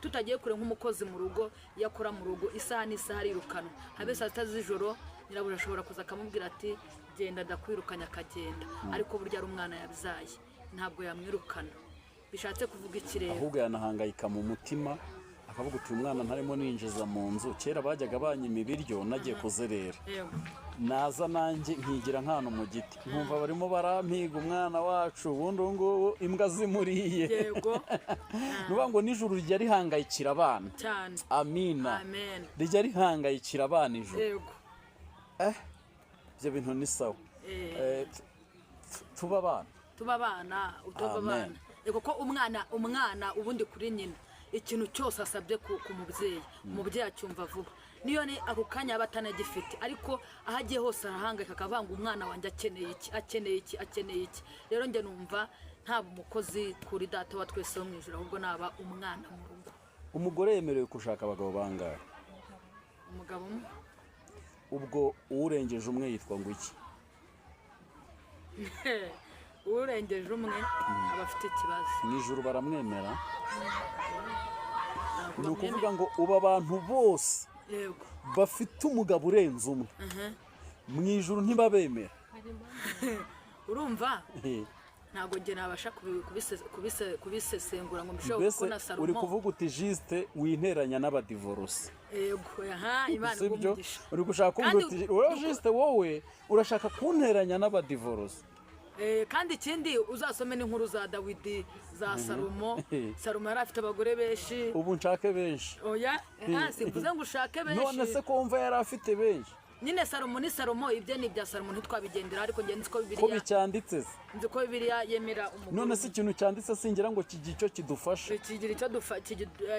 Tutagiye kure, nk'umukozi mu rugo, iyo akora mu rugo isaha n'isaha arirukanwa. Habe saa 6 z'ijoro, nyirabuja ashobora kuza akamubwira ati: "Genda, ndakwirukanye," akagenda. Ariko burya ari umwana yabyaye, ntabwo yamwirukana. Bishatse kuvuga iki rero? Ahubwo yanahangayika mu mutima, akavuga uti: "Uyu mwana ntarimo ninjiza mu nzu. Kera bajyaga banyima ibiryo nagiye kuzerera, naza nanjye nkigira nk'ahantu mu giti, nkumva barimo barampiga umwana wacu, ubundi ubu ngubu imbwa zimuriye." Ni ukuvuga ngo nijoro rijya rihangayikira abana. Cyane. Amina. Amen. Rijya rihangayikira abana ijoro. Ibyo bintu ni sawa. Tuba abana. Tuba abana, utaba Amen. abana. Yego, ko umwana ubundi kuri nyina, ikintu cyose asabye ku mubyeyi, umubyeyi acyumva vuba, niyo ni ako kanya yaba atanagifite. Ariko aho agiye hose arahangayika, akavuga ngo: "Umwana wanjye akeneye iki, akeneye iki, akeneye iki." Rero njye numva ntaba umukozi kuri Data wa twese wo mu ijuru, ahubwo naba umwana mu rugo. Umugore yemerewe gushaka abagabo bangahe? Umugabo umwe. Ubwo uwurengeje umwe yitwa ngo iki? Urengeje umwe aba afite ikibazo. Mu ijuru baramwemera? Ntabwo Ni ukuvuga bamwemera. ngo ubu abantu bose bafite umugabo urenze umwe, mu ijuru ntibabemera. Urumva, ntabwo njye nabasha kubisesengura ngo mbisheho, Mbese kuko na uri Salomo kuvuga uti: "Juste winteranya n'abadivorose." Yego, aha, Imana Sibyo? iguha. Uri gushaka kuvuga Kandi uti: "Wowe Juste, wowe urashaka kunteranya n'abadivorose." Kandi ikindi, uzasome n'inkuru za Dawidi, za Salomo. Salomo yari afite abagore benshi. Ubu nshake benshi? Oya, simvuze ngo ushake None benshi. se ko wumva yari afite benshi? Nyine Salomo ni Salomo, ibyo ni ibya Salomo, ntitwabigendera. Ariko njye nzi ko Ko Bibiliya bicyanditse se? Nzi ko Bibiliya yemera umugore None se ikintu cyanditse singira ngo kigira icyo kidufasha? Kigira icyo dufa,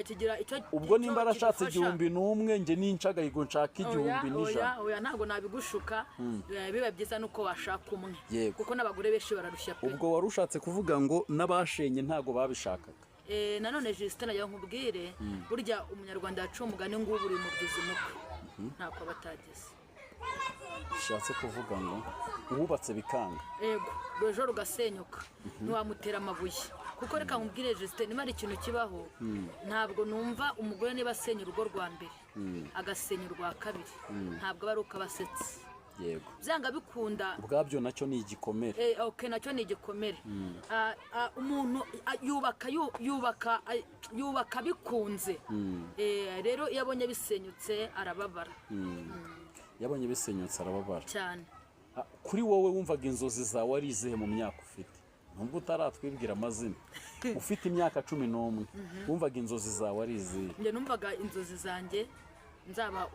kigira icyo Ubwo icyo nimba arashatse kidufasha. 1001, njye ninshagayigo nshaka igihumbi Oya, n'ijana. oya, oya, ntabwo nabigushuka. Biba byiza nuko washaka umwe, kuko n'abagore benshi bararushya pe. Ubwo wari ushatse kuvuga ngo n'abashenye ntabwo babishakaga. Nanone Justin, nagira ngo nkubwire, burya Umunyarwanda yaciye umugani ngo ubu uri mubyizi mukwe ntako aba atagize. Bishatse kuvuga ngo uwubatse bikanga. Yego, ejo rugasenyuka, ntiwamutera amabuye. Kuko reka nkubwire Justin, niba ari ikintu kibaho, ntabwo numva umugore niba asenya urugo rwa mbere, agasenya urwa kabiri, ntabwo aba ari uko aba asetse. Byanga bikunda. Ubwabyo nacyo ni igikomere. Okay, nacyo ni igikomere. Umuntu yubaka bikunze. Rero iyo abonye bisenyutse arababara. Yabonye bisenyutse arababara. Cyane. Kuri wowe wumvaga inzozi zawe ari izihe mu myaka ufite, nubwo utaratwibwira amazina? Ufite imyaka 11, wumvaga inzozi zawe ari izihe? Njye numvaga inzozi zanjye nzaba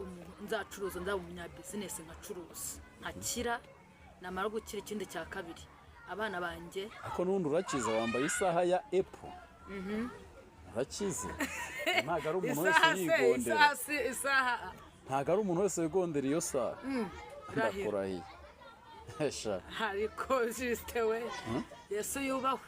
nzacuruza, nzaba umunyabizinesi, nkacuruza nkakira, namara gukira, ikindi cya kabiri, abana banjye. Ariko n'ubundi urakize, wambaye isaha ya Apple, urakize, ntabwo ari umuntu wese Isaha se? yigondera. Isaha se, isaha? Ntabwo ari umuntu wese wigondera iyo saha. Ndahiro. Ndakurahiye sha. Ariko Justin we, Yesu yubahwe.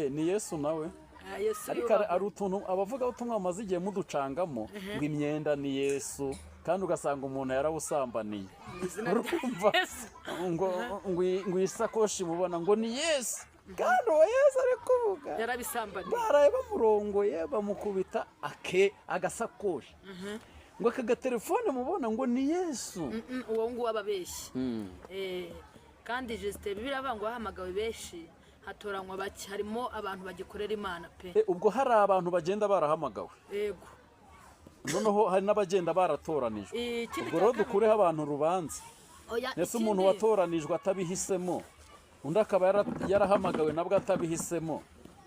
Ni Yesu nawe. Ah, Yesu Ariko yubahwe. hari utuntu abavugabutumwa bamaze igihe muducangamo, ngo imyenda ni Yesu, kandi ugasanga umuntu yarawusambaniye. Mu izina rya Urumva? Yesu. Ngo isakoshi mubona ngo ni Yesu, kandi uwo Yesu ari kuvuga Yarabisambaniye. baraye bamurongoye, bamukubita ake agasakoshi, ngo aka gatelefone mubona ngo ni Yesu. Uwo nguwo aba abeshye. Kandi Justin, Bibiliya iravuga ngo hahamagawe benshi, hatoranywa bake. Harimo abantu bagikorera Imana pe. Ubwo hari abantu bagenda barahamagawe, Yego. noneho hari n'abagenda baratoranijwe. Ikindi Ubwo cya rero kabiri- dukureho abantu urubanza. Oya, Ese umuntu watoranijwe atabihisemo, undi akaba yarahamagawe nabwo atabihisemo,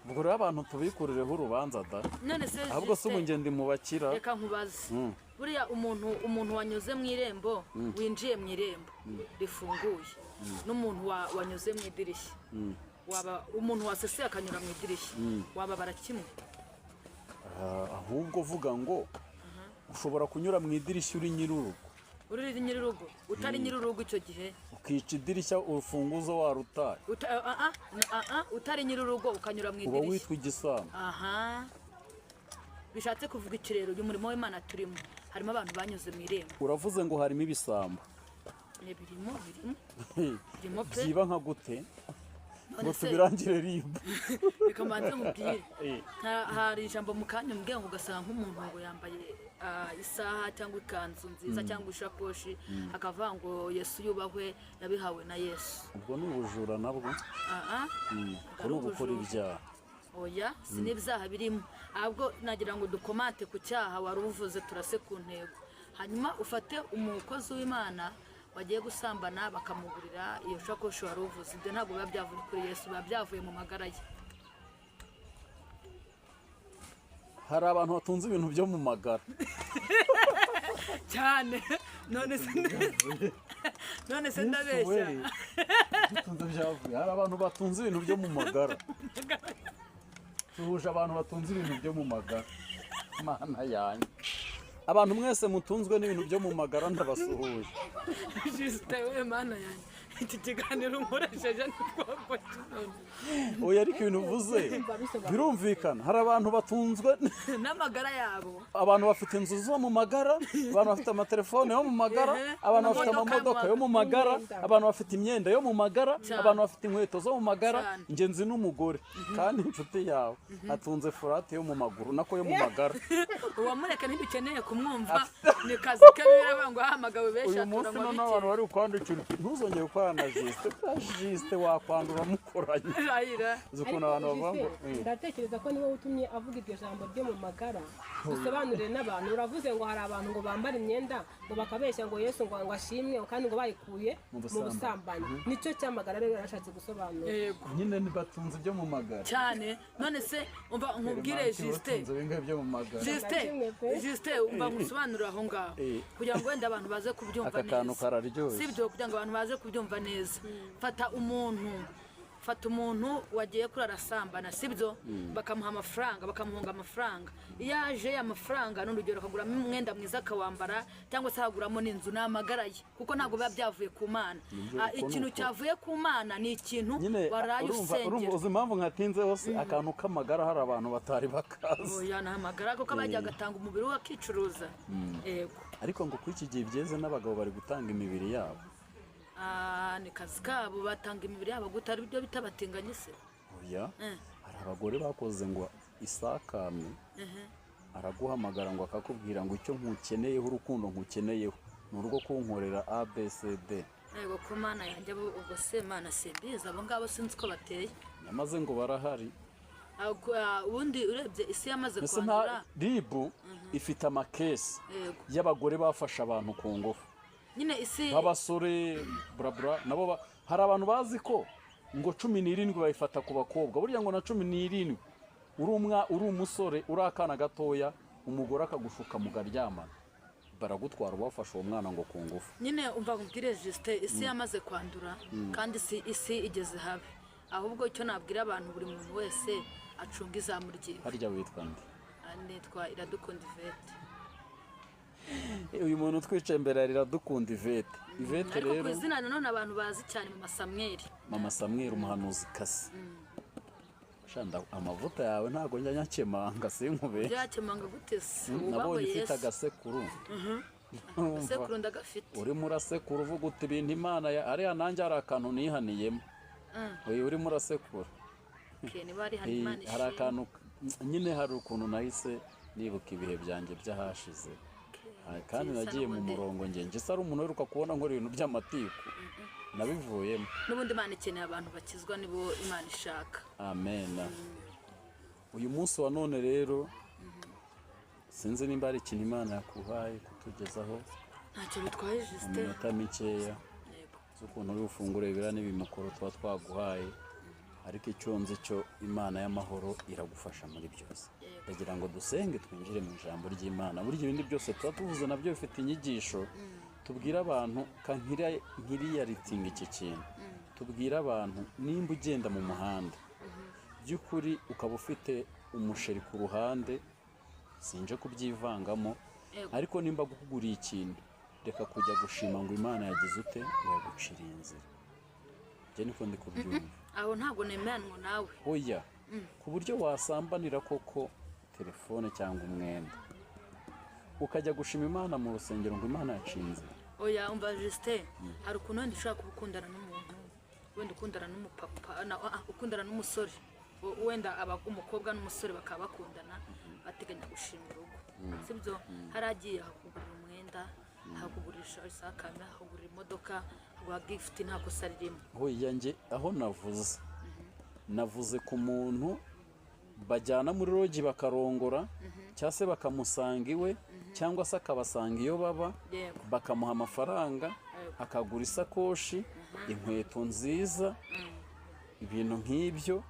ubwo rero abantu tubikurireho urubanza da. None se Ahubwo se ubu Justin, njye ndi mu bakira. Reka nkubaze, buriya umuntu wanyuze mu irembo, winjiye mu irembo rifunguye, n'umuntu wanyuze mu idirishya, waba umuntu waseseye akanyura mu idirishya, wababara kimwe? Ahubwo vuga ngo ushobora kunyura mu idirishya uri nyir'urugo. Uri nyir'urugo, utari nyir'urugo icyo gihe? Ukica idirishya, urufunguzo warutaye. Utari nyir'urugo ukanyura mu Uba idirishya. witwa igisambo. Aha, bishatse kuvuga iki rero? Uyu murimo w'Imana turimo, harimo abantu banyuze mu irembo. Uravuze ngo harimo ibisambo. Birimo, birimo, birimo pe. Byiba nka gute? None Ngo se- tubirangire RIB. Reka mbanze nkubwire. Eh. Hari ijambo mu kanya umbwiye ngo ugasanga nk'umuntu ngo yambaye isaha cyangwa ikanzu nziza cyangwa ishakoshi, akavuga ngo Yesu yubahwe, yabihawe na Yesu. Ubwo ni ubujura nabwo. Ah, ah. Ubwo ni ugukora ibyaha. Oya, si n'ibyaha birimo, ahubwo nagira ngo dukomate ku cyaha wari uvuze, turase ku ntego. Hanyuma ufate umukozi w'Imana wagiye gusambana bakamugurira iyo shakoshi wari uvuze, ibyo ntabwo biba byavuye kuri Yesu, biba byavuye mu magara ye. Hari abantu batunze ibintu byo mu magara. Cyane. None se ndabeshya? Bitunze byavuye. Hari abantu batunze ibintu byo mu magara. Tuhuje abantu batunze ibintu byo mu magara. Mana yanjye, abantu mwese mutunzwe n'ibintu byo mu magara, ndabasuhuje. Justin we, Mana yanjye, iki kiganiro nkoresheje ntitwakora. Oya, ariko ibintu uvuze birumvikana. Hari abantu batunzwe n'amagara yabo. Abantu bafite inzu zo mu magara, abantu bafite amatelefone yo mu magara, abantu bafite amamodoka amamodoka yo mu magara, Imyenda. abantu bafite imyenda yo mu magara, Cyane. abantu bafite inkweto zo mu magara. Cyane. Njye nzi n'umugore kandi inshuti yawe atunze furate yo mu maguru, nako yo mu magara. Uwamureka ntidukeneye kumwumva, ni kazi ke, biravuga ngo ahamagawe benshi Uyu munsi aturanywa. noneho abantu bari kwandikira uti ntuzongere gukorana na Justin, bwa Justin wakwandura mukoranye. Rayira. Uzi ukuntu abantu bavuga ngo Justin, ndatekereza ko niwe utumye avuga iryo jambo ryo mu magara. Dusobanurire n'abantu. Uravuze ngo hari abantu ngo bambara imyenda ngo bakabeshya ngo Yesu ngo ashimwe, kandi ngo bayikuye Mu mu busambanyi. busambanyi. Nicyo cy'amagara rero yarashatse gusobanura. Yego. Nyine batunze ibyo mu magara. Cyane. None se umva nkubwire, Clementine, Justin. batunze bingahe byo mu magara? Justin, Kimwe pe. Justin, umva nkusobanurire aho ngaho kugira ngo wenda abantu baze kubyumva Aka kantu neza. kararyoshye. Sibyo? Kugira ngo abantu baze kubyumva neza, fata umuntu wagiye kurara asambana, sibyo? Bakamuha amafaranga, bakamuhunga amafaranga. Iyo aje ya mafaranga, ni urugero, akaguramo umwenda mwiza akawambara, cyangwa se akaguramo n'inzu, ni amagara ye, kuko ntabwo biba byavuye ku Mana. Nibyo, uko ni Ikintu uko. cyavuye ku Mana ni ikintu Nyine waraye urumva usengera. Uzi impamvu nkatinze hose? Akantu k'amagara hari abantu batari bakazi. Oya, ni amagara, kuko aba yagiye agatanga umubiri we akicuruza, yego. Ariko ngo kuri iki gihe byeze n'abagabo bari gutanga imibiri yabo. Ah, ni kazi kabo. Batanga imibiri yabo gute? Ari byo bita batinganye se? Oya, hari abagore bakoze ngo isakame, araguhamagara ngo akakubwira ngo icyo nkukeneyeho, urukundo nkukeneyeho ni urwo kunkorera ABCD. Yego ko Mana yanjye, ubwo se Mana simbizi, abo ngabo sinzi uko bateye. Nyamaze ngo barahari. Ubundi urebye isi yamaze Mbese nta kwandura. RIB ifite amakesi y'abagore bafashe abantu ku ngufu Nyine isi b'abasore burabura nabo hari abantu bazi ko ngo 17 bayifata ku bakobwa. Burya ngo na 17 uri umusore, uri akana gatoya, umugore akagushuka mukaryamana, baragutwara ubafashe uwo mwana ngo ku ngufu. Nyine umva nkubwire, Justin, isi yamaze kwandura kandi isi igeze habi. Ahubwo icyo nabwira abantu, buri muntu wese acunga izamu ryiwe. Harya witwa nde? Nitwa Iradukunda Ivete. Uyu muntu utwicaye imbere ya Iradukunda Ivete, Ivete Ariko ku rero izina nanone abantu bazi cyane Mama Samweli. Mama Samweli, umuhanuzi kasi. Shanda, amavuta yawe ntabwo njya nyakemanga, sinkubeshye. Byakemanga gute se? Wubahwe. Nabonye ufite Yesu. agasekuru. Urumva? Agasekuru ndagafite. Urimo urasekura uvuga uti ibintu Imana ya ariya, nanjye hari akantu nihaniyemo. Oya, urimo urasekura. Okay, niba hari Eh, Imana hari ishimwe. akantu nyine, hari ukuntu nahise nibuka ibihe byanjye by'ahashize. Kandi Byiza. nagiye mu N'ubundi murongo. Njye se ari umuntu uheruka kubona nkora ibintu by'amatiku? Nabivuyemo. N'ubundi Imana ikeneye abantu bakizwa, nibo Imana ishaka. Amen. Uyu munsi wa none rero sinzi nimba hari ikintu Imana yakuhaye kutugezaho Ntacyo bitwaye, mu Justin. minota mikeya Yego. z'ukuntu uri bufungure biriya n'ibimukoro tuba twaguhaye. Ariko icyo nzi cyo, Imana y'amahoro iragufasha muri byose. Ndagira ngo dusenge, twinjire mu ijambo ry'Imana. Burya ibindi byose tuba tuvuze nabyo bifite inyigisho tubwira abantu. Ka nkiriyaritinga iki kintu tubwira abantu: nimba ugenda mu muhanda by'ukuri ukaba ufite umusheri ku ruhande, sinje kubyivangamo, ariko nimba gukuguriye ikintu, reka kujya gushima ngo Imana yagize ute, ngo yaguciriye inzira. Njye niko ndi kubyumva. Aho ntabwo nemeranwa nawe. Oya, ku buryo wasambanira koko telefone cyangwa umwenda, ukajya gushima Imana mu rusengero ngo Imana yaciye inzira. Oya, umva Justin, hari ukuntu wenda ushobora kuba ukundana n'umuntu. Wenda ukundana n'umupapa ukundana n'umusore, wenda umukobwa n'umusore bakaba bakundana, bateganya gushinga urugo, sibyo? Hari agiye akakugurira umwenda, akakugurisha isakame, akakugurira imodoka, akaguha gift, nta kosa ririmo. Hoya, njye aho navuze ku muntu bajyana muri lodge bakarongora, cyangwa se bakamusanga iwe, cyangwa se akabasanga iyo baba, bakamuha amafaranga, akagura isakoshi, inkweto nziza, ibintu nk'ibyo.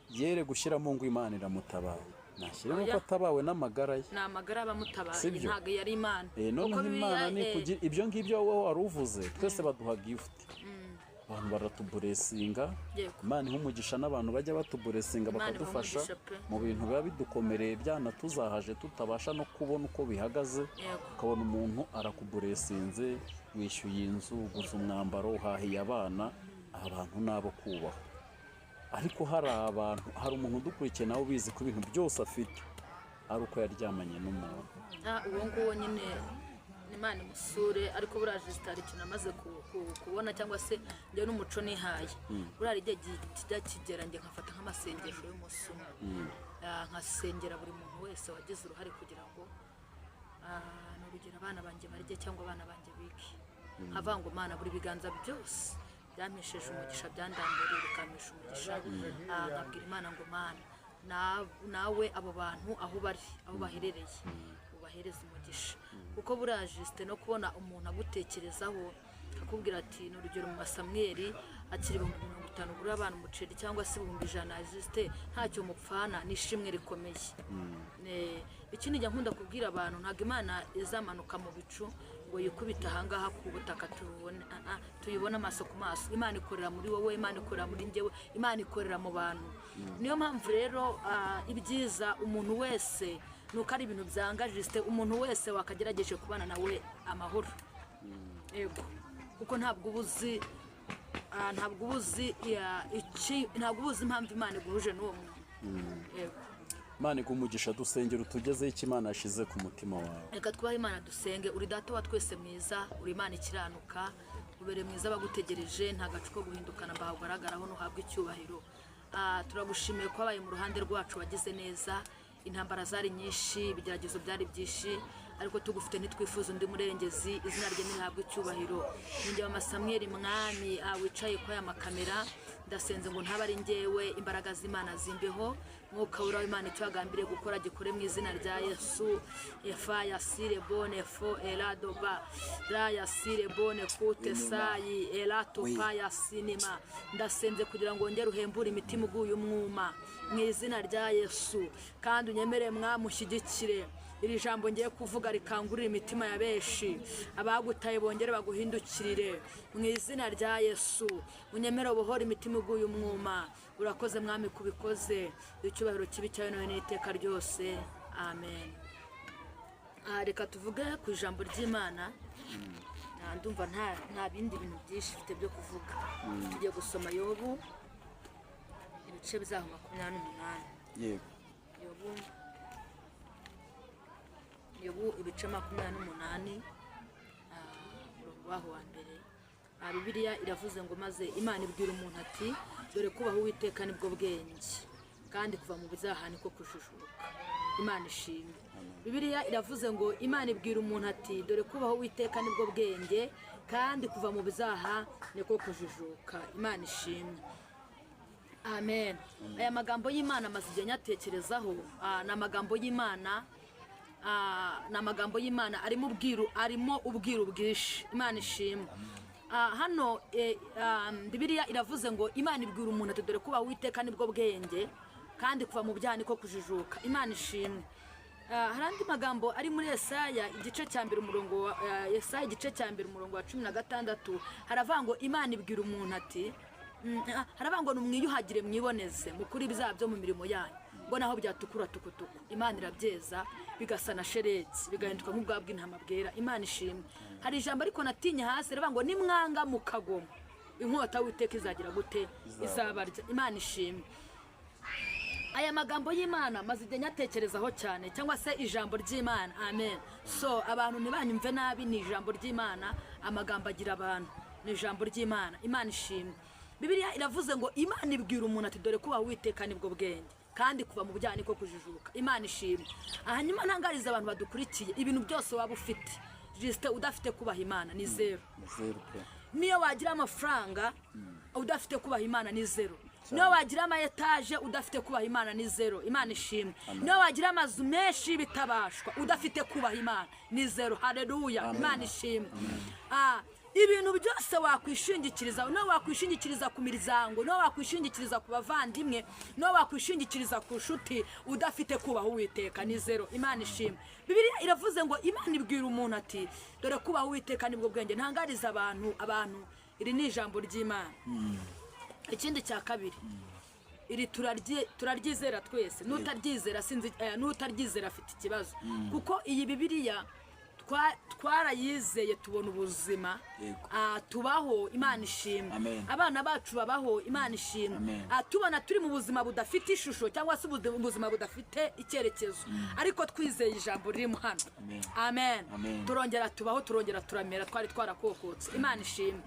Yere gushyiramo ngo Imana iramutabaye, nashyiremo ko Oya. atabawe n'amagara ye. Ni amagara abamutabaye. Sibyo? Ntabwo yari Imana. Noneho Kuko Imana Bibiliya, ni kugira ibyo ngibyo wowe wari uvuze, twese baduha gift, abantu baratublessinga. Imana iha umugisha n'abantu bajya batublessinga, Imana ibahe bakadufasha umugisha pe. mu bintu biba bidukomereye, byanatuzahaje, tutabasha no kubona uko bihagaze. Ukabona umuntu arakublessinze, wishyuye inzu, uguze umwambaro, uhahiye abana. Abantu ni abo kubahwa, ariko hari abantu, hari umuntu udukurikiye nawe ubizi ko ibintu byose afite ari uko yaryamanye n'umuntu. Uwo nguwo nyine Imana imusure. Ariko buriya Justin, hari ikintu amaze kubona, cyangwa se njye n'umuco nihaye, buriya hari igihe kijya kigera njye nkafata nk'amasengesho y'umunsi umwe, nkasengera buri muntu wese wagize uruhare kugira ngo, ni urugero, abana banjye barye cyangwa abana banjye bige, nkavuga ngo: "Mana, buri biganza byose byampesheje umugisha, byandamburiye bikampesha umugisha." Nkabwira Imana ngo: "Mana, nawe abo bantu aho bari, aho baherereye, ubahereze umugisha." Kuko buriya Justin, no kubona umuntu agutekerezaho akakubwira ati, ni urugero, mu masamweri akiri 50,000 ugura abana umuceri, cyangwa se 100,000, Justin, ntacyo mupfana, ni ishimwe rikomeye. Ikindi njya nkunda kubwira abantu, ntabwo Imana izamanuka mu bicu ngo yikubite ahangaha ku butaka tubone, tuyibone amaso ku maso. Imana ikorera muri wowe, Imana ikorera muri njyewe, Imana ikorera mu bantu. Niyo mpamvu rero, ibyiza umuntu wese ni uko ari ibintu byanga Justin, umuntu wese wakagerageje kubana nawe amahoro. Yego, kuko ntabwo uba uzi ntabwo uba uzi impamvu Imana iguhuje n'uwo muntu. Yego. Imana iguha umugisha. Dusengera utugezeho icyo Imana yashyize ku mutima wawe. Reka twubahe Imana, dusenge. Uri Data wa twese mwiza, uri Imana ikiranuka, ubereye mwiza abagutegereje, nta gacu ko guhindukana mbahagaragaraho, ntuhabwe icyubahiro. Turagushimiye ko wabaye mu ruhande rwacu, wagize neza. Intambara zari nyinshi, ibigeragezo byari byinshi, ariko tugufite ntitwifuza undi murengezi. Izina rye ntihabwe icyubahiro. Ninjye mama Samweli, mwami, wicaye kuri aya makamera, ndasenze ngo ntabe ari njyewe, imbaraga z'Imana zimbeho. Mwuka wera w'Imana, icyo wagambiriye gukora gikore mu izina rya Yesu. Efa yasire bone fo eradoba ra yasire bone kute sayi eratopa ya sinima. Ndasenze kugira ngo wongere uhembure imitima iguye umwuma mu izina rya Yesu, kandi unyemere mwamushyigikire iri jambo ngiye kuvuga, rikangurira imitima ya benshi abagutaye, bongere baguhindukirire mu izina rya Yesu. Unyemere ubohore imitima iguye umwuma. Urakoze mwami kubikoze. Icyubahiro kibi cyawe nawe n'iteka ryose, amen. Reka tuvuge ku ijambo ry'Imana. Ndumva nta bindi bintu byinshi mfite byo kuvuga. Tugiye gusoma Yobu, ibice byaho 28. Yobu ibice 28, umurongo waho wa mbere. Bibiliya iravuze ngo: "Maze Imana ibwira umuntu ati: 'Dore kubaha Uwiteka nibwo bwenge, kandi kuva mu byaha niko kujijuka.'" Imana ishimwe. Bibiliya iravuze ngo: "Imana ibwira umuntu ati: 'Dore kubaha Uwiteka nibwo bwenge, kandi kuva mu byaha niko kujijuka.'" Imana ishimwe, amen. Aya magambo y'Imana amaze igihe nyatekerezaho. Ni amagambo y'Imana, ni amagambo y'Imana arimo ubwiru, arimo ubwiru bwinshi. Imana ishimwe. Hano Bibiliya iravuze ngo: "Imana ibwira umuntu ati: 'Dore kubaha Uwiteka nibwo bwenge, kandi kuva mu byaha niko kujijuka.'" Imana ishimwe. Hari andi magambo ari muri Yesaya igice cya mbere umurongo wa Yesaya igice cya mbere umurongo wa 16, haravuga ngo: "Imana ibwira umuntu ati", haravuga ngo: "Nimwiyuhagire mwiboneze, mukure ibyaha byo mu mirimo yanyu, ngo naho byatukura tukutuku, Imana irabyeza bigasa na sheregi, bigahinduka nk'ubwa bw'intama bwera." Imana ishimwe. Hari ijambo ariko natinye hasi, rivuga ngo: "Nimwanga mukagoma, inkota w'Uwiteka izagira gute? Izabarya." Imana ishimwe. Aya magambo y'Imana maze igihe nyatekerezaho cyane, cyangwa se ijambo ry'Imana, amen. So abantu ntibanyumve nabi, ni ijambo ry'Imana, amagambo agira abantu, ni ijambo ry'Imana. Imana ishimwe. Bibiliya iravuze ngo Imana ibwira umuntu ati dore kubaha Uwiteka nibwo bwenge, kandi kuva mu byaha niko kujijuka. Imana ishimwe. Hanyuma ntangariza abantu badukurikiye, ibintu byose waba ufite jisite udafite kubaha Imana ni zeru. Ni zeru pe. Niyo wagira amafaranga udafite kubaha Imana ni zeru. Niyo wagira ama etaje udafite kubaha Imana ni zeru. Imana ishimwe. Niyo wagira amazu menshi y'ibitabashwa udafite kubaha Imana ni zeru. Haleluya. Imana ishimwe. Ibintu byose wakwishingikiriza, niyo wakwishingikiriza ku miryango, niyo wakwishingikiriza ku bavandimwe, niyo wakwishingikiriza ku nshuti, udafite kubaha Uwiteka ni zeru. Imana ishimwe. Bibiliya iravuze ngo Imana ibwira umuntu ati dore kubaha Uwiteka nibwo bwenge. Ntangariza abantu, iri ni ijambo ry'Imana. Ikindi cya kabiri, iri turaryizera twese, n'utaryizera sinzi, n'utaryizera afite ikibazo, kuko iyi Bibiliya twarayizeye tubona ubuzima. Tubaho. Imana ishimwe. Amen. Abana bacu babaho. Imana ishimwe. Amen. Tubona turi mu buzima budafite ishusho cyangwa se ubuzima budafite icyerekezo, ariko twizeye ijambo ririmo hano. Amen. Amen. Amen. Turongera tubaho, turongera turamera, twari twarakokotse. Imana ishimwe.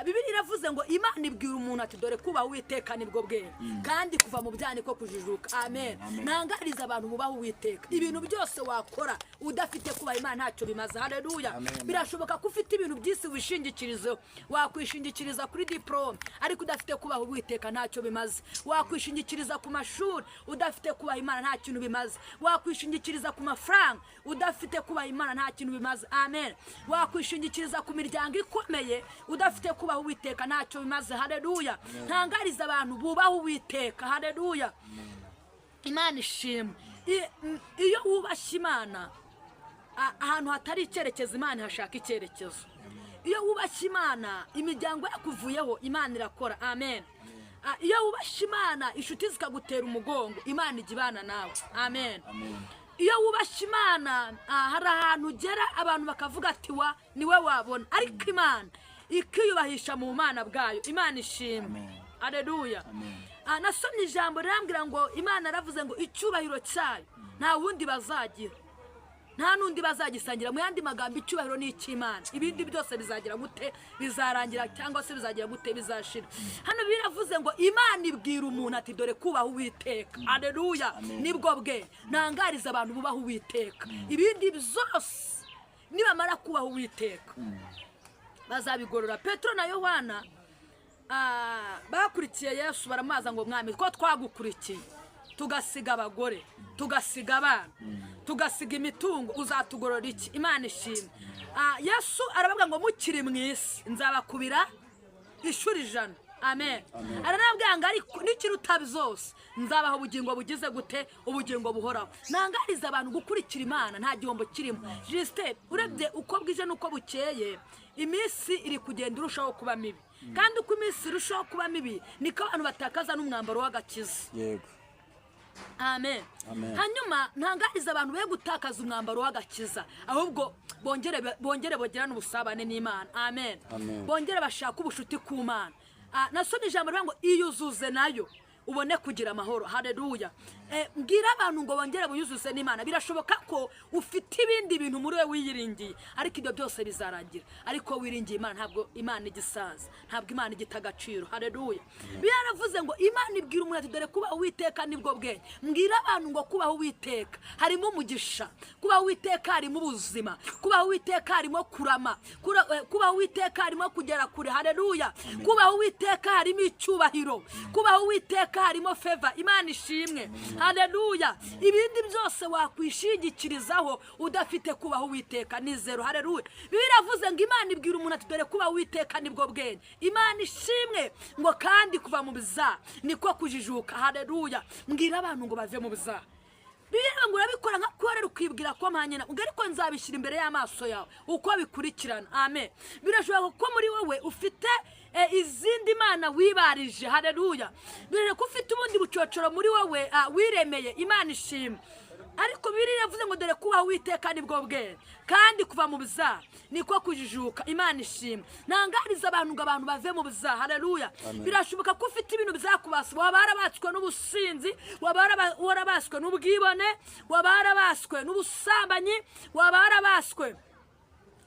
Bibiliya iravuze ngo Imana ibwira umuntu ati dore kubaha Uwiteka nibwo bwenge, kandi kuva mu byaha niko kujijuka. Amen. Amen. Ntangariza abantu bubaha Uwiteka, ibintu byose wakora udafite kubaha Imana ntacyo bimaze. Haleluya. Amen. Birashoboka ko ufite ibintu byinshi wishingikirizeho, wakwishingikiriza kuri diporome, ariko udafite kubaha Uwiteka ntacyo bimaze. Wakwishingikiriza ku mashuri, udafite kubaha Imana nta kintu bimaze. Wakwishingikiriza ku mafaranga, udafite kubaha Imana nta kintu bimaze. Amen. Wakwishingikiriza ku miryango ikomeye, udafite kubaha Uwiteka ntacyo bimaze. Haleluya. Ntangariza abantu bubaha Uwiteka. Haleluya. Imana ishimwe. Iyo wubashye Imana, ahantu hatari icyerekezo Imana ihashaka icyerekezo. Iyo wubashye Imana, imiryango yakuvuyeho, Imana irakora. Amen. Iyo wubashye Imana, inshuti zikagutera umugongo, Imana ijya ibana nawe. Amen. Amen. Iyo wubashye Imana, hari ahantu ugera abantu bakavuga ati wa niwe wabona, ariko Imana ikiyubahisha mu Mana bwayo. Imana ishimwe. Amen. Haleluya. Amen. Nasomye ijambo rirambwira ngo Imana yaravuze ngo icyubahiro cyayo nta wundi bazagira, nta n'undi bazagisangira. Mu yandi magambo, icyubahiro ni icy'Imana, ibindi byose bizagira gute? Bizarangira, cyangwa se bizagira gute? Bizashira. Hano biravuze ngo Imana ibwira umuntu ati dore kubaha Uwiteka, haleluya, Amen. nibwo bwe. Ntangariza abantu bubaha Uwiteka, ibindi byose nibamara kubaha Uwiteka bazabigorora. Petero na Yohana bakurikiye Yesu, baramubaza ngo mwami, ko twagukurikiye tugasiga abagore, tugasiga abana, tugasiga imitungo, uzatugorora iki? Imana ishimwe. Yesu arababwira ngo mukiri mu isi nzabakubira inshuro 100. Amen. Aranabwira ngo ariko n'ikiruta byose nzabaha ubugingo bugize gute? Ubugingo buhoraho. Ntangariza abantu gukurikira Imana nta gihombo kirimo. Justin, urebye uko bwije n'uko bukeye, iminsi iri kugenda irushaho kuba mibi, kandi uko iminsi irushaho kuba mibi niko abantu batakaza n'umwambaro w'agakiza. Yego. Amen. Amen. Hanyuma ntangariza abantu be gutakaza umwambaro w'agakiza, ahubwo bongere bagirane ubusabane n'Imana. Amen. Amen. Bongere bashake ubushuti ku Mana. Nasomye ijambo rivuga ngo iyuzuze nayo ubone kugira amahoro. Haleluya. Mbwira abantu ngo bongere buyuzuze n'Imana. Birashoboka ko ufite ibindi bintu muri we wiyiringiye, ariko ibyo byose bizarangira. Ariko wiringiye Imana, ntabwo Imana igisaza, ntabwo Imana igita agaciro. Haleluya. Biravuze ngo Imana ibwira umuntu ati dore kubaha Uwiteka nibwo bwenge. Mbwira abantu ngo kubaha Uwiteka harimo umugisha, kubaha Uwiteka harimo ubuzima, kubaha Uwiteka harimo kurama, kubaha Uwiteka harimo kugera kure. Haleluya. Kubaha Uwiteka harimo icyubahiro, kubaha Uwiteka harimo feva. Imana ishimwe. Haleluya. Ibindi byose wakwishingikirizaho udafite kubaha Uwiteka ni zero. Haleluya. Biravuze ngo Imana ibwira umuntu ati dore kubaha Uwiteka nibwo bwenge. Imana ishimwe. Ngo kandi kuva mu biza niko kujijuka. Haleluya. Mbwira abantu ngo bave mu biza. Bibiliya ngo urabikora nka korera ukibwira ko mpanye na, ubwo ariko nzabishyira imbere y'amaso yawe uko bikurikirana. Amen. Birashoboka ko muri wowe ufite izindi mana wibarije. Haleluya. Birashoboka ko ufite ubundi bucocoro muri wowe wiremeye. Imana ishimwe. Ariko Bibiliya iravuze ngo dore kubaha Uwiteka nibwo bwenge, kandi kuva mu bizaha niko kujijuka. Imana ishimwe. Ntangariza abantu ngo abantu bave mu bizaha. Haleluya. Amen. Birashoboka ko ufite ibintu byakubase, waba warabatswe n'ubusinzi, waba warabaswe n'ubwibone, waba warabaswe n'ubusambanyi, waba warabaswe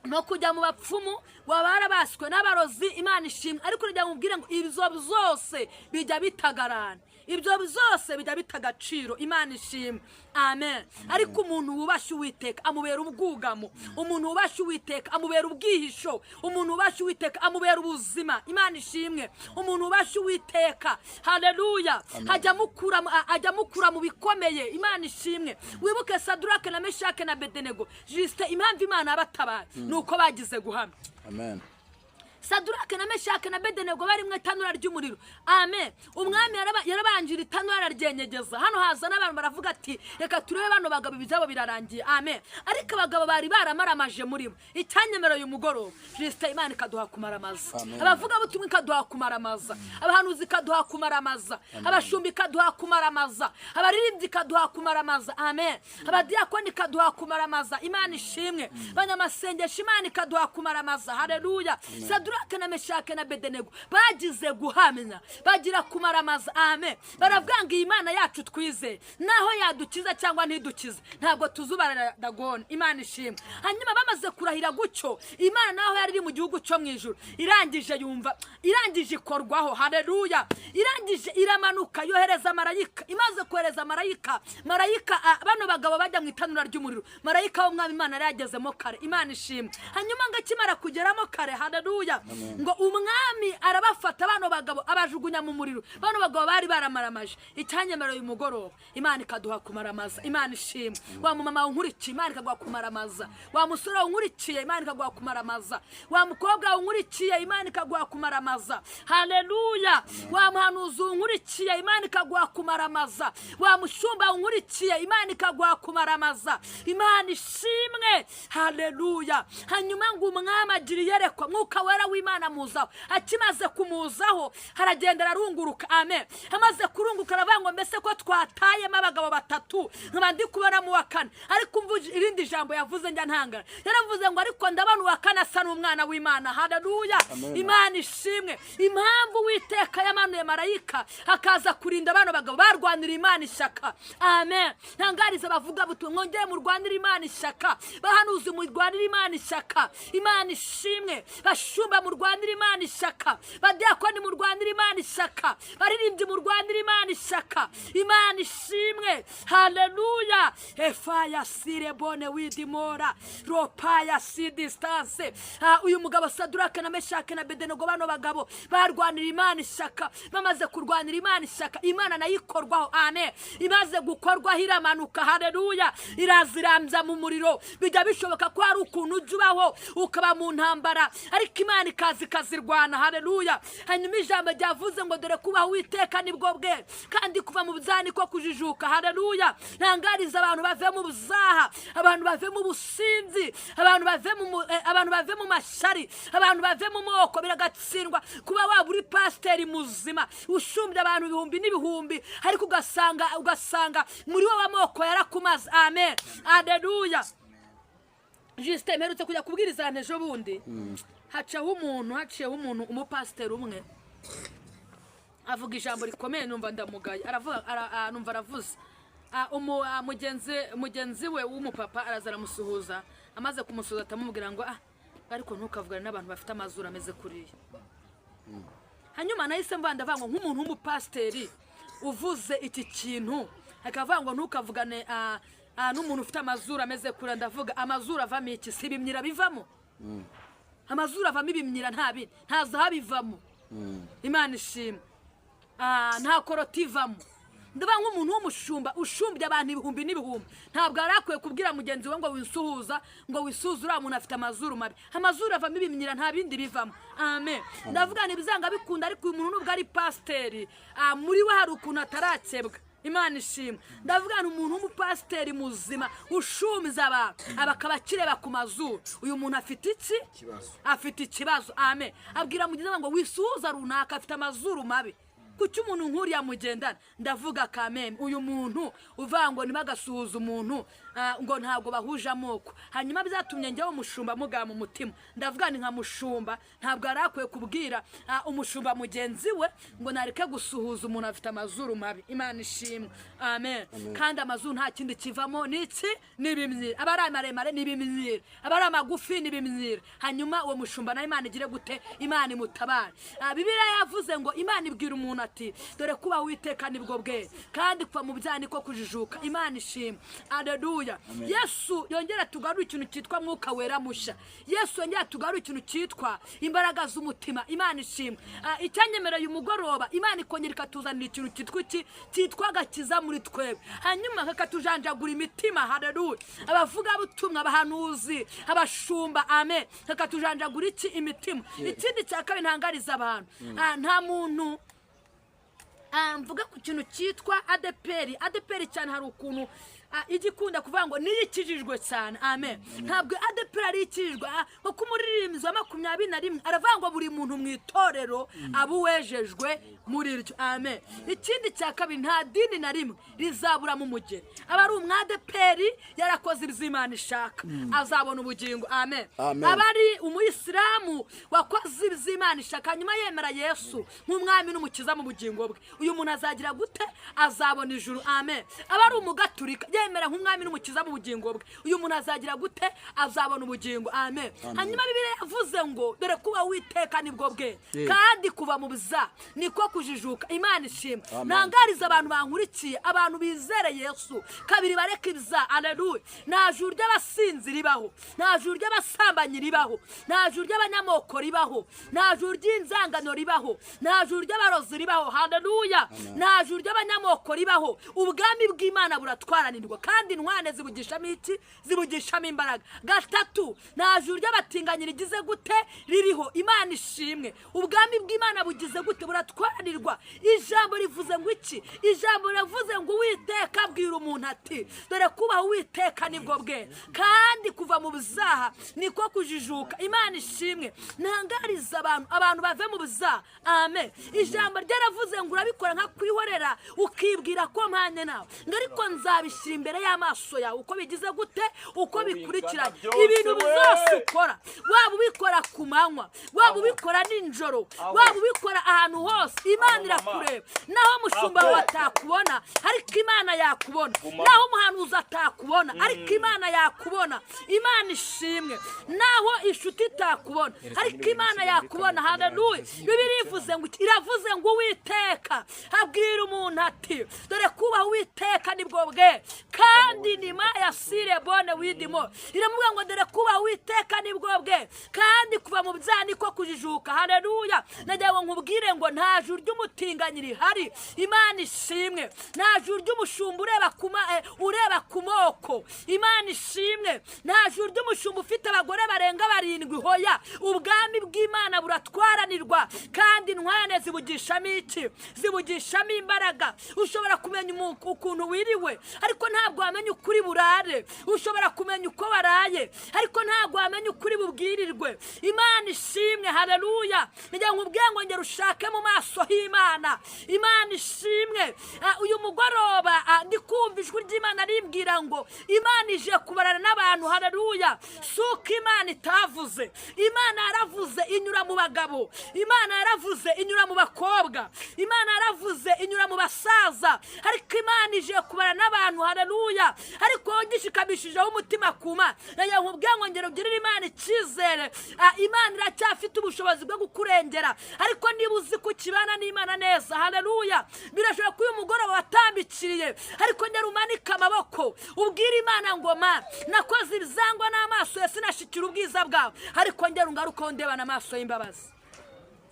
No kujya mu bapfumu, waba warabaswe n'abarozi. Imana ishimwe. Ariko urajya mubwire ngo ibyo byose bijya bitagarana, ibyo byose bijya bita agaciro. Imana ishimwe, amen. Ariko umuntu wubashye Uwiteka amubera ubwugamo, umuntu wubashye Uwiteka amubera ubwihisho, umuntu wubashye Uwiteka amubera ubuzima. Imana ishimwe. Umuntu wubashye Uwiteka, haleluya, ajya amukura mu bikomeye. Imana ishimwe. Wibuke Sadurake na Meshake na Bedenego, Justin, impamvu Imana yabatabaye ni uko bagize guhamya. Amen. Sadurake na Meshake na Bedenego bari mu itanura ry'umuriro, amen. Umwami yarabanjira itanura, araryenyegeza. Hano haza n'abantu baravuga ati: "Reka turebe bano bagabo, ibyabo birarangiye." Amen. Ariko abagabo bari baramaramaje muri bo. Icyanyemereye umugoroba, Justin, Imana ikaduha kumaramaza. Amen. Abavugabutumwa ikaduha kumaramaza, abahanuzi ikaduha kumaramaza, abashumba ikaduha kumaramaza, abaririmbyi ikaduha kumaramaza, amen. Abadiyakoni ikaduha kumaramaza. Imana ishimwe. Abanyamasengesho Imana ikaduha kumaramaza, haleluya. Sadurake na Meshake na Bedenego bagize guhamya, bagira kumaramaza, amen. Baravuga ngo iyi Mana yacu twizeye, naho yadukiza cyangwa ntidukize, ntabwo tuzubara Dagoni. Imana ishimwe. Hanyuma bamaze kurahira gutyo, Imana naho yari iri mu gihugu cyo mu ijuru, irangije yumva, irangije ikorwaho, haleluya. Irangije iramanuka, yohereza marayika. Imaze kohereza marayika, marayika bano bagabo bajya mu itanura ry'umuriro, marayika w'Umwami Imana yari yagezemo kare. Imana ishimwe. Hanyuma ngo akimara kugeramo kare, haleluya, ngo umwami arabafata bano bagabo, abajugunya mu muriro. Bano bagabo bari baramaramaje. Icyanyemereye uyu mugoroba, Imana ikaduha kumaramaza. Imana ishimwe. Wa mumama unkurikiye, Imana ikaguha kumaramaza. Wa musore unkurikiye, Imana ikaguha kumaramaza. Wa mukobwa unkurikiye, Imana ikaguha kumaramaza, haleluya. Wa muhanuzi unkurikiye, Imana ikaguha kumaramaza. Wa mushumba unkurikiye, Imana ikaguha kumaramaza. Imana ishimwe, haleluya. Hanyuma ngo umwami agira iyerekwa, Mwuka Wera w'Imana amuzaho. Akimaze kumuzaho, haragenda ararunguruka, amen. Amaze kurunguruka aravuga ngo: "Mbese ko twatayemo abagabo batatu, nkaba ndi kubona mu wa kane?" Ariko umva irindi jambo yavuze, njya ntangara. Yaravuze ngo: "Ariko ndabona uwa kane asa n'umwana w'Imana." Haleluya. Amen. Imana ishimwe. Impamvu Uwiteka yamanuye marayika akaza kurinda bano bagabo, barwanira Imana ishyaka, amen. Ntangariza bavuga butumwa, mwongere murwanire Imana ishyaka. Bahanuzi, murwanire Imana ishyaka. Imana ishimwe. Bashumba, murwanire Imana ishyaka. Badiyakoni, murwanire Imana ishyaka. Baririmbyi, murwanire Imana ishyaka. Imana ishimwe, haleluya. Efaya sire bone widimora ropaya si distance. Uyu mugabo Sadurake na Meshake na Bedenego, bano bagabo barwanira Imana ishyaka. Bamaze kurwanira Imana ishyaka, Imana nayo ikorwaho, amen. Imaze gukorwaho iramanuka, haleluya, irazirambya mu muriro. Bijya bishoboka ko hari ukuntu ujya ubaho ukaba mu ntambara, ariko Imana ikaza ikazirwana, haleluya. Hanyuma ijambo ryavuze ngo: "Dore kubaho Uwiteka nibwo bwe, kandi kuva mu byaha niko kujijuka." Haleluya. Ntangariza abantu bave mu buzaha, abantu bave mu businzi, abantu bave mu mashyari, abantu bave mu moko. Biragatsindwa kuba waba uri pasiteri muzima, ushumbye abantu ibihumbi n'ibihumbi, ariko ugasanga muri wowe amoko yarakumaze. Amen, haleluya. Justin, mperutse kujya kubwiriza ahantu ejo bundi, hacaho umuntu, haciyeho umuntu, umupasiteri umwe avuga ijambo rikomeye, numva ndamugaye. Aravuga numva aravuze. Mugenzi we w'umupapa araza aramusuhuza. Amaze kumusuhuza atamubwira ngo: "Ah, ariko ntukavugane n'abantu bafite amazuru ameze kuriya." Hanyuma nahise mva ndavuga ngo nk'umuntu w'umupasiteri uvuze iki kintu, akavuga ngo ntukavugane n'umuntu ufite amazuru ameze kuriya, ndavuga amazuru avamo iki? Si ibimyira bivamo? Amazuru avamo ibimyira, nta bindi, nta zahabu ivamo. Imana ishimwe. Nta koroti ivamo. Ndavuga nk'umuntu w'umushumba ushumbye abantu ibihumbi n'ibihumbi, ntabwo yari akwiye kubwira mugenzi we ngo wisuhuza, ngo wisuhuze uriya muntu afite amazuru mabi. Amazuru avamo ibimyira, nta bindi bivamo, amen. Ndavuga ntibizanga bikunda, ariko uyu muntu nubwo ari pasiteri, muri we hari ukuntu atarakebwa. Imana ishimwe. Ndavuga ni umuntu w'umupasiteri muzima ushumiza abantu, aba akaba akireba ku mazuru, uyu muntu afite iki? Ikibazo. Afite ikibazo, amen. Abwira mugenzi we ngo wisuhuza runaka, afite amazuru mabi. Kuki umuntu nk'uriya mugendana? Ndavuga kameme, uyu muntu uvuga ngo ntibagasuhuze umuntu, ngo ntabwo bahuje amoko. Hanyuma byatumye njyewe umushumba mugaba mu mutima, ndavuga ni nka mushumba ntabwo yari akwiye kubwira umushumba mugenzi we ngo nareke gusuhuza umuntu afite amazuru mabi. Imana ishimwe, amen. Kandi amazuru nta kindi kivamo, ni iki? Ni ibimyira. Aba ari maremare ni ibimyira, aba ari amagufi ni ibimyira. Hanyuma uwo mushumba nawe Imana igire gute? Imana imutabare. Bibiliya yavuze ngo Imana ibwira umuntu ati: "Dore kuba Uwiteka nibwo bwe, kandi kuva mu byaha niko kujijuka." Imana ishimwe, aleluya. Yesu yongera tugarure ikintu cyitwa Mwuka Wera mushya. Yesu yongera tugarure ikintu cyitwa imbaraga z'umutima. Imana ishimwe. Icyanyemereye umugoroba, Imana ikongera ikatuzanira ikintu cyitwa iki? Cyitwa agakiza muri twebwe, hanyuma kakatujanjagura imitima. Haleluya. Abavugabutumwa, abahanuzi, abashumba, amen, kakatujanjagura iki? Imitima. Ikindi cya kabiri ntangariza abantu, nta muntu, mvuga ku kintu cyitwa ADEPR. ADEPR cyane hari ukuntu ijya ikunda kuvuga ngo niyo ikijijwe cyane, amen. Ntabwo ADEPR ari ikijijwe, kuko umuririmbyi wa 21 aravuga ngo buri muntu mu itorero aba uwejejwe muri ryo, amen. Ikindi cya kabiri, nta dini na rimwe rizaburamo umugeni. Aba ari umwadeperi yarakoze ibyo Imana ishaka, azabona ubugingo, amen. Amen. Aba ari umuyisilamu wakoze ibyo Imana ishaka, hanyuma yemera Yesu nk'umwami n'umukiza mu bugingo bwe, uyu muntu azagira gute? Azabona ijuru, amen. Aba ari umugaturika yemera nk'umwami n'umukiza mu bugingo bwe, uyu muntu azagira gute? Azabona ubugingo, amen. Hanyuma Bibiliya yavuze ngo dore kuba Uwiteka nibwo bwe, kandi kuva mu byaha niko kujijuka. Imana ishimwe. Amen. Ntangariza abantu bankurikiye, abantu bizere Yesu kabiri bareka ibyaha, aleluya. Nta juru ry'abasinzi ribaho, nta juru ry'abasambanyi ribaho, nta juru ry'abanyamoko ribaho, nta juru ry'inzangano ribaho, nta juru ry'abarozi ribaho, haleluya. Nta juru ry'abanyamoko ribaho. Ubwami bw'Imana buratwaranirwa, kandi intwane zibugishamo iki? Zibugishamo imbaraga. Gatatu, nta juru ry'abatinganyi rigize gute? Ririho. Imana ishimwe. Ubwami bw'Imana bugize gute? Buratwaranirwa. Ijambo rivuze ngo iki? Ijambo riravuze ngo Uwiteka abwira umuntu ati: "Dore kubaha Uwiteka nibwo bwe, kandi kuva mu byaha niko kujijuka." Imana ishimwe. Ntangariza abantu, abantu bave mu byaha, amen. Ijambo ryaravuze ngo urabikora nka kwihorera, ukibwira ko mpanye nawe, ngo ariko nzabishyira imbere y'amaso yawe uko bigize gute? Uko bikurikiranye. Byose Ibintu we! byose ukora, waba ubikora ku manywa, waba ubikora nijoro, waba ubikora ahantu hose, Imana Aho, mama. irakureba. Naho umushumba Aho. wawe atakubona, ariko Imana yakubona. Gumamo. Naho umuhanuzi atakubona, ariko Imana yakubona. Imana ishimwe. Naho inshuti itakubona, ariko Imana yakubona, haleluya. Bibiliya ivuze ngo iki? Iravuze ngo Uwiteka abwira umuntu ati: "Dore kubaha Uwiteka nibwo bwe, kandi ni maya sire bone widimo." Iramubwira ngo dore kubaha Uwiteka nibwo bwe, kandi kuva mu byaha niko kujijuka, haleluya. Nagira ngo nkubwire ngo nta juru ry'umutinganyi rihari. Imana ishimwe. Nta juru ry'umushumba ureba ku moko. Imana ishimwe. Nta juru ry'umushumba ufite abagore barenga barindwi, hoya. Ubwami bw'Imana buratwaranirwa, kandi intwane zibugishamo iki? Zibugishamo imbaraga. Ushobora kumenya ukuntu wiriwe, ariko ntabwo wamenya ukuri burare. Ushobora kumenya uko waraye, ariko ntabwo wamenya ukuri bubwirirwe. Imana ishimwe, haleluya. Ngira ngo ubwenge ngo ngera ushake mu maso h'Imana. Imana ishimwe. Uyu mugoroba ndi kumva ijwi ry'Imana rimbwira ngo Imana ije kubarana n'abantu, haleluya. Si uko Imana itavuze. Imana yaravuze inyura mu bagabo, Imana yaravuze inyura mu bakobwa, Imana yaravuze inyura mu basaza, ariko Imana ije kubara n'abantu, haleluya. Ariko wowe ugishikamishijeho umutima ku Mana, nagira ngo ubwenge ngo ngera ugirire Imana icyizere. Imana iracyafite ubushobozi bwo kukurengera. Ariko niba uzi ko ukibana n'Imana neza, haleluya, birashoboka ko uyu mugoroba watambikiriye, ariko ngera umanike amaboko ubwire Imana ngo: "Ma nakoze ibizangwa n'amaso ya, sinashikira ubwiza bwawe, ariko ngera ungarukaho ndebana amaso y'imbabazi."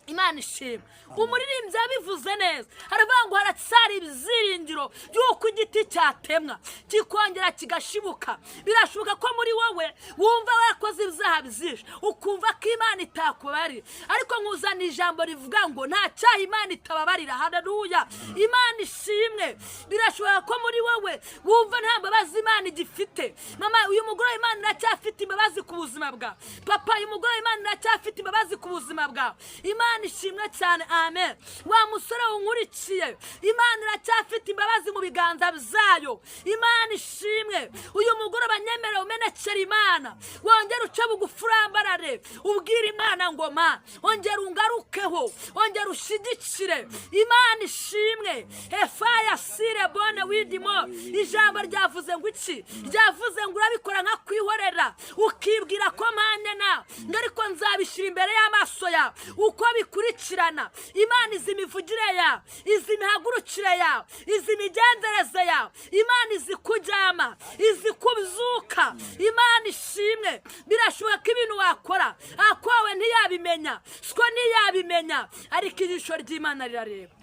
Imana ishimwe. Umuririmbyi yabivuze neza, haravuga ngo haracyari ibyiringiro by'uko igiti cyatemwa kikongera kigashibuka. Birashoboka ko muri wowe wumva wakoze. warakoze ibyaha byinshi ukumva ko Imana itakubabarira, ariko nkuzana ijambo rivuga ngo nta cyaha Imana itababarira. Haleluya, Imana ishimwe. Birashoboka ko muri wowe wumva nta mbabazi Imana igifite. Mama, uyu mugore Imana iracyafite imbabazi ku buzima bwawe. Papa, uyu mugore Imana iracyafite imbabazi ku buzima bwawe. Imana ishimwe cyane, amen. Wa musore wunkurikiye, Imana iracyafite imbabazi mu biganza byayo. Imana ishimwe. Uyu mugoroba nyemerera umenekera Imana, wongere uce bugufi urambarare, ubwire Imana ngo ma ongera ungarukeho, ongera ushigikire. Imana ishimwe. Efaya sire bone widimo. Ijambo ryavuze ngo iki? Ryavuze ngo urabikora nka kwihorera, ukibwira ko mpande nawe, ngo ariko nzabishyira imbere y'amaso yawe uko bikurikirana. Imana izi imivugire yawe, izi imihagurukire yawe, izi imigenzereze yawe. Imana izi kuryama, izi kubyuka. Imana ishimwe. Birashoboka ko ibintu wakora akwawe ntiyabimenya, siko ntiyabimenya, ariko ijisho ry'Imana rirareba.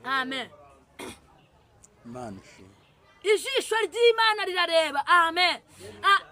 Amen. Imana ishimwe. Ijisho ry'Imana rirareba. Amen.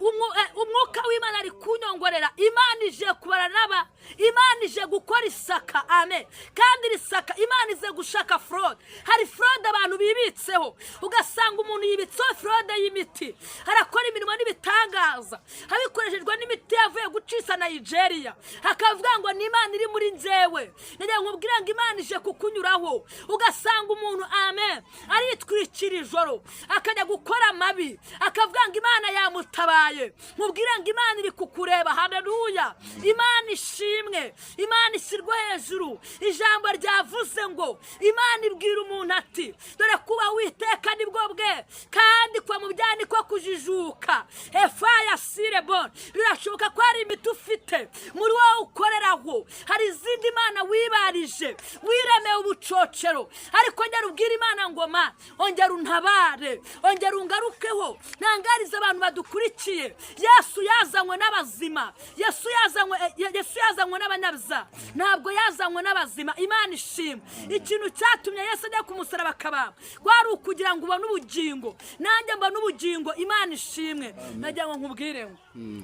Umwuka w'Imana ari kunyongorera. Imana ije kubara n'aba, Imana ije gukora isaka. Amen. Kandi iri saka Imana ize gushaka fraude. Hari fraude abantu bibitseho, ugasanga umuntu yibitseho fraude y'imiti, arakora imirimo n'ibitangaza habikoreshejwe n'imiti yavuye gucisa Nigeria, akavuga ngo ni Imana iri muri njyewe. Nagira ngo nkubwire ngo Imana ije kukunyuraho. Ugasanga umuntu, amen, aritwikira ijoro akajya gukora amabi, akavuga ngo Imana yamutabaye. Nkubwire ngo Imana iri kukureba. Haleluya, Imana ishimwe, Imana ishyirwe hejuru. Ijambo ryavuze ngo Imana ibwira umuntu ati dore kuba witeka nibwo bwe, kandi kuva mu byaha niko kujijuka. Efaya sire bon. Birashoboka ko hari imiti ufite muri wowe ukoreraho, hari izindi mana wibarije, wiremeye ubucocero, ariko ongera ubwire Imana ngo ma ongera untabare, ongera ungarukeho. Ntangarize abantu badukurikiye, Yesu yazanywe n'abazima. Yesu yazanywe n'abanyabyaha, ntabwo yazanywe n'abazima. Imana ishimwe. Ikintu cyatumye Yesu ajya ku musaraba akabambwa kwari ukugira ngo ubone ubugingo, nanjye mbone ubugingo. Imana ishimwe. Nagira ngo nkubwire ngo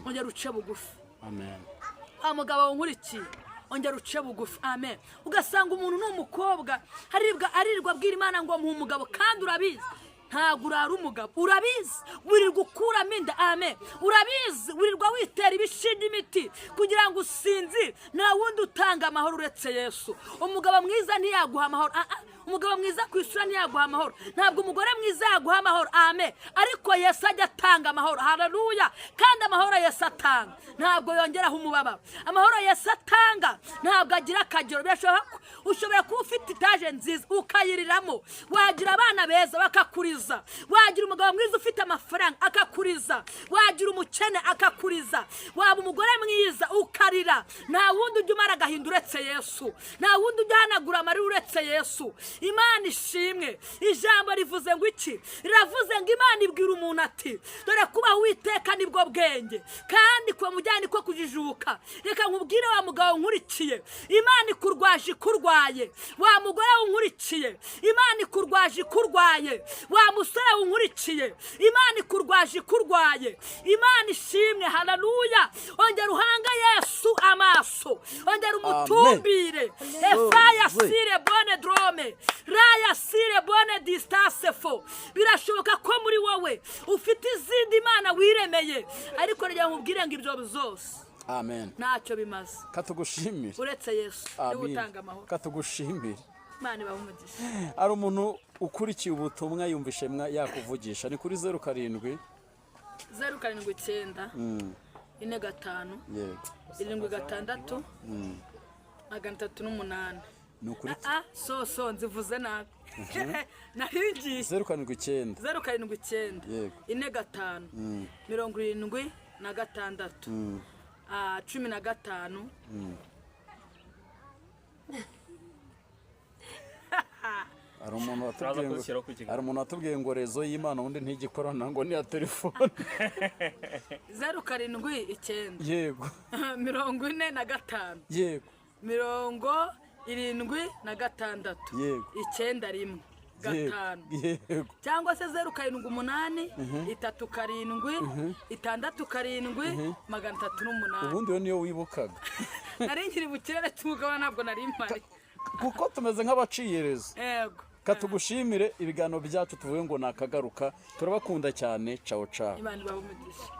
ongera uce bugufi. Amen. Wa mugabo nkurikiye, ongera uce bugufi. Amen. Ugasanga umuntu ni umukobwa arirwa abwira Imana ngo muhe umugabo, kandi urabizi ntabwo urara umugabo, urabizi wirirwa ukuramo inda. Amen. Urabizi wirirwa witera ibishinge imiti kugira ngo usinzire. Nta wundi utanga amahoro uretse Yesu. Umugabo mwiza ntiyaguha amahoro. Umugabo mwiza ku isura ntiyaguha amahoro, ntabwo umugore mwiza yaguha amahoro. Amen. Ariko Yesu ajya atanga amahoro. Haleluya. Kandi amahoro Yesu atanga ntabwo yongeraho umubabaro. Amahoro Yesu atanga ntabwo agira akagero. Birashoboka ko ushobora kuba ufite etaje nziza ukayiriramo, wagira abana beza bakakuriza, wagira umugabo mwiza ufite amafaranga akakuriza, wagira umukene akakuriza, waba umugore mwiza ukarira. Nta wundi ujya umara agahinda uretse Yesu, nta wundi ujya uhanagura amarira uretse Yesu. Imana ishimwe. Ijambo rivuze ngo iki? Riravuze ngo Imana ibwira umuntu ati dore kuba witeka nibwo bwenge, kandi kuba mujyana niko kujijuka. Reka nkubwire wa mugabo nkurikiye, Imana ikurwaje ikurwaye. Wa mugore unkurikiye, Imana ikurwaje ikurwaye. Wa musore unkurikiye, Imana ikurwaje ikurwaye. Imana ishimwe. Haleluya. Ongera uhange Yesu amaso, ongera umutumbire. Efaya sire bone drome raya sire bone distance fo. Birashoboka ko muri wowe ufite izindi mana wiremeye, ariko reka nkubwire ngo ibyo byose Amen. ntacyo bimaze Katugushimire. uretse Yesu niwe Amin. utanga amahoro. Katugushimire. Imana ibahe umugisha. Hari umuntu ukurikiye ubutumwa yumvishe yakuvugisha, ni kuri 07 079 45 76 308. Ni ukuri. So nzivuze nabi, narigiye. 079. 079 45 76 15. Hari umuntu Turaza watubwiye ngo kuzishyiraho ku kiganiro. Hari umuntu watubwiye ngo rezo y'Imana ubundi ntigikorana, ngo ni iya telefone. 079 45 76 91. 5. Cyangwa se 078 37 67 308. Ubundi iyo niyo wibukaga. Nari nkiri mu kirere cy'umugabane, ntabwo nari mpari. Kuko tumeze nk'abaciyereza. Yego. Katugushimire, ibiganiro byacu tuvuge ngo nakagaruka. Turabakunda cyane, cawo cawo. Imana ibahe umugisha.